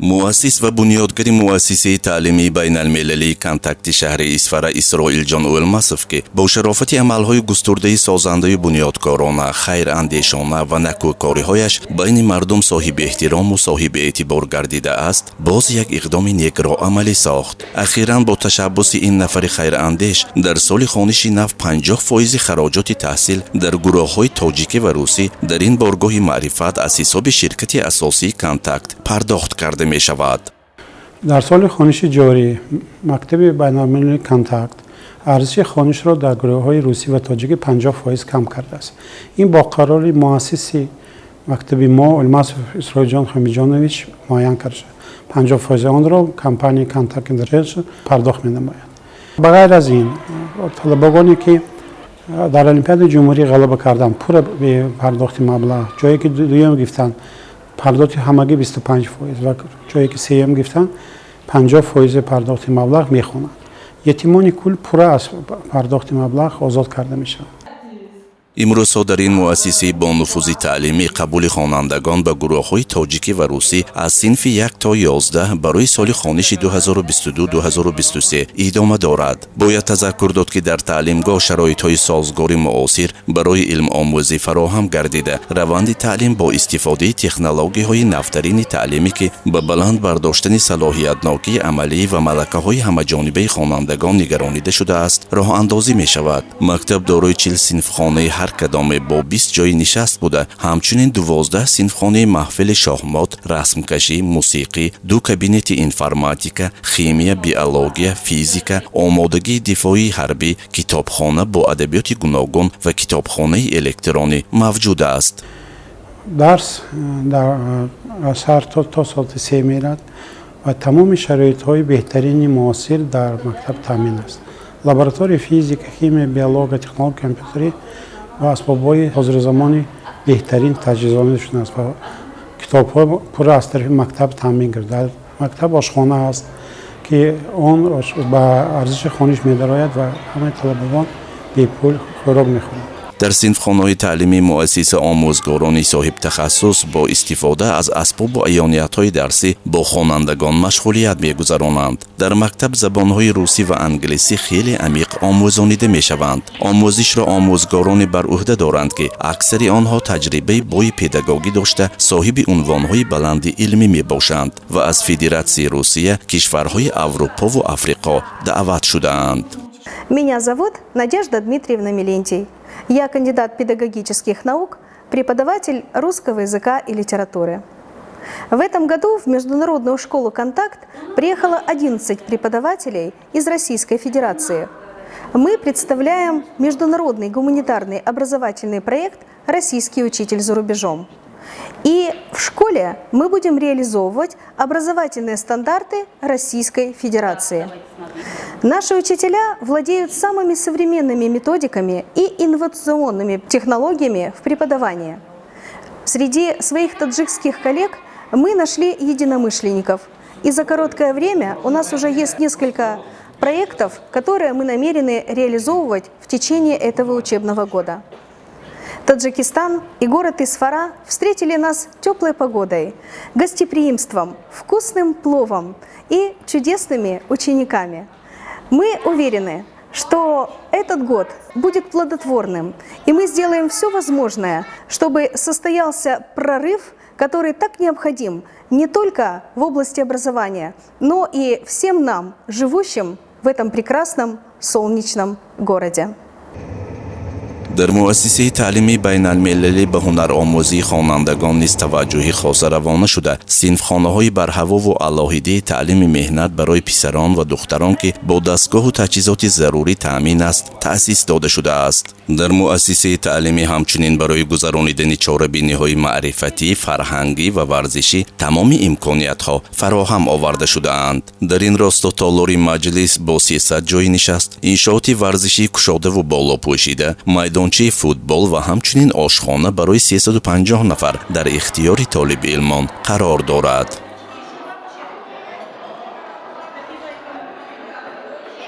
Муассис ва бунёдгари муассисаи таълимии байналмилалии «Контакти» шаҳри Исфара Исроилҷон Ӯлмасов, ки бо шарофати амалҳои густурдаи созандаю бунёдкорона, хайрандешона ва накӯкориҳояш байни мардум соҳиби эҳтирому соҳиби эътибор гардидааст, боз як иқдоми некро амалӣ сохт. Ахиран бо ташаббуси ин нафари хайрандеш дар соли хониши нав 50 фоизи хароҷоти таҳсил дар гурӯҳҳои тоҷикӣ ва русӣ дар ин боргоҳи маърифат аз ҳисоби ширкати асосии «Контакт» пардохт карда мешавад. Дар соли хониши ҷорӣ мактаби байналмилалии «Контакт» арзиши хонишро дар гурӯҳҳои русӣ ва тоҷикӣ 50% кам кардааст. Ин бо қарори муассиси мактаби мо Ӯлмасов Исроилҷон Ҳамиҷонович муайян карда шуд. 50 фоизи онро компанияи «Контакт Интернешнл» пардохт менамояд. Ба ғайр аз ин, талабагоне, ки дар олимпиадаи ҷумҳурӣ ғалаба карданд, пурра бепардохти маблағ, ҷое ки дуюм гирифтанд, пардохти ҳамагӣ 25%, ва ҷое ки сеюм гирифтанд, 50 фоизи пардохти маблағ мехонанд. Ятимони кул пурра аз пардохти маблағ озод карда мешаванд. Имрӯзҳо дар ин муассисаи бонуфузи таълимӣ қабули хонандагон ба гурӯҳҳои тоҷикӣ ва русӣ аз синфи 1 то 11 барои соли хониши 2022-2023 идома дорад. Бояд тазаккур дод, ки дар таълимгоҳ шароитҳои созгори муосир барои илмомӯзӣ фароҳам гардида, раванди таълим бо истифодаи технологияҳои навтарини таълимӣ, ки ба баланд бардоштани салоҳиятнокии амалӣ ва малакаҳои ҳамаҷонибаи хонандагон нигаронида шудааст, роҳандозӣ мешавад. Мактаб дорои 40 синфхонаи ҳар кадоме бо 20 ҷойи нишаст буда, ҳамчунин 12 синфхонаи маҳфили шоҳмот, расмкашӣ, мусиқӣ, ду кабинети информатика, химия, биология, физика, омодагии дифоии ҳарбӣ, китобхона бо адабиёти гуногун ва китобхонаи электронӣ мавҷуд аст. Дарс дар сар то соати 3 мерад ва тамоми шароитҳои беҳтарини муосир дар мактаб таъмин аст: лабораторияи физика, химия, биология, технология, компютерӣ ва асбобҳои ҳозирзамони беҳтарин таҷҳизонида шудааст ва китобҳо пурра аз тарафи мактаб таъмин гардад. Мактаб ошхона аст, ки он ба арзиши хониш медарояд ва ҳамаи талабагон бепул хӯрок мехӯранд. Дар синфхонаҳои таълимии муассиса омӯзгорони соҳибтахассус бо истифода аз асбобу аёниятҳои дарсӣ бо хонандагон машғулият мегузаронанд. Дар мактаб забонҳои русӣ ва англисӣ хеле амиқ омӯзонида мешаванд. Омӯзишро омӯзгороне бар ӯҳда доранд, ки аксари онҳо таҷрибаи бои педагогӣ дошта, соҳиби унвонҳои баланди илмӣ мебошанд ва аз Федератсияи Русия, кишварҳои Аврупову Африқо даъват шудаанд. Меня зовут Надежда Дмитриевна Милентий. Я кандидат педагогических наук, преподаватель русского языка и литературы. В этом году в Международную школу «Контакт» приехало 11 преподавателей из Российской Федерации. Мы представляем международный гуманитарный образовательный проект «Российский учитель за рубежом». И в школе мы будем реализовывать образовательные стандарты Российской Федерации. Наши учителя владеют самыми современными методиками и инновационными технологиями в преподавании. Среди своих таджикских коллег мы нашли единомышленников. И за короткое время у нас уже есть несколько проектов, которые мы намерены реализовывать в течение этого учебного года. Таджикистан и город Исфара встретили нас теплой погодой, гостеприимством, вкусным пловом и чудесными учениками. Мы уверены, что этот год будет плодотворным, и мы сделаем все возможное, чтобы состоялся прорыв, который так необходим не только в области образования, но и всем нам, живущим в этом прекрасном солнечном городе. Дар муассисаи таълимии байналмилалӣ ба ҳунаромӯзии хонандагон низ таваҷҷӯҳи хоса равона шуда, синфхонаҳои барҳавову алоҳидаи таълими меҳнат барои писарон ва духтарон, ки бо дастгоҳу таҷҳизоти зарурӣ таъмин аст, таъсис дода шудааст. Дар муассисаи таълимӣ ҳамчунин барои гузаронидани чорабиниҳои маърифатӣ, фарҳангӣ ва варзишӣ тамоми имкониятҳо фароҳам оварда шудаанд. Дар ин росто толори маҷлис бо 300 ҷойи нишаст, иншооти варзишии кушодаву болопӯшида, майдончаи футбол ва ҳамчунин ошхона барои 350 нафар дар ихтиёри толибилмон қарор дорад.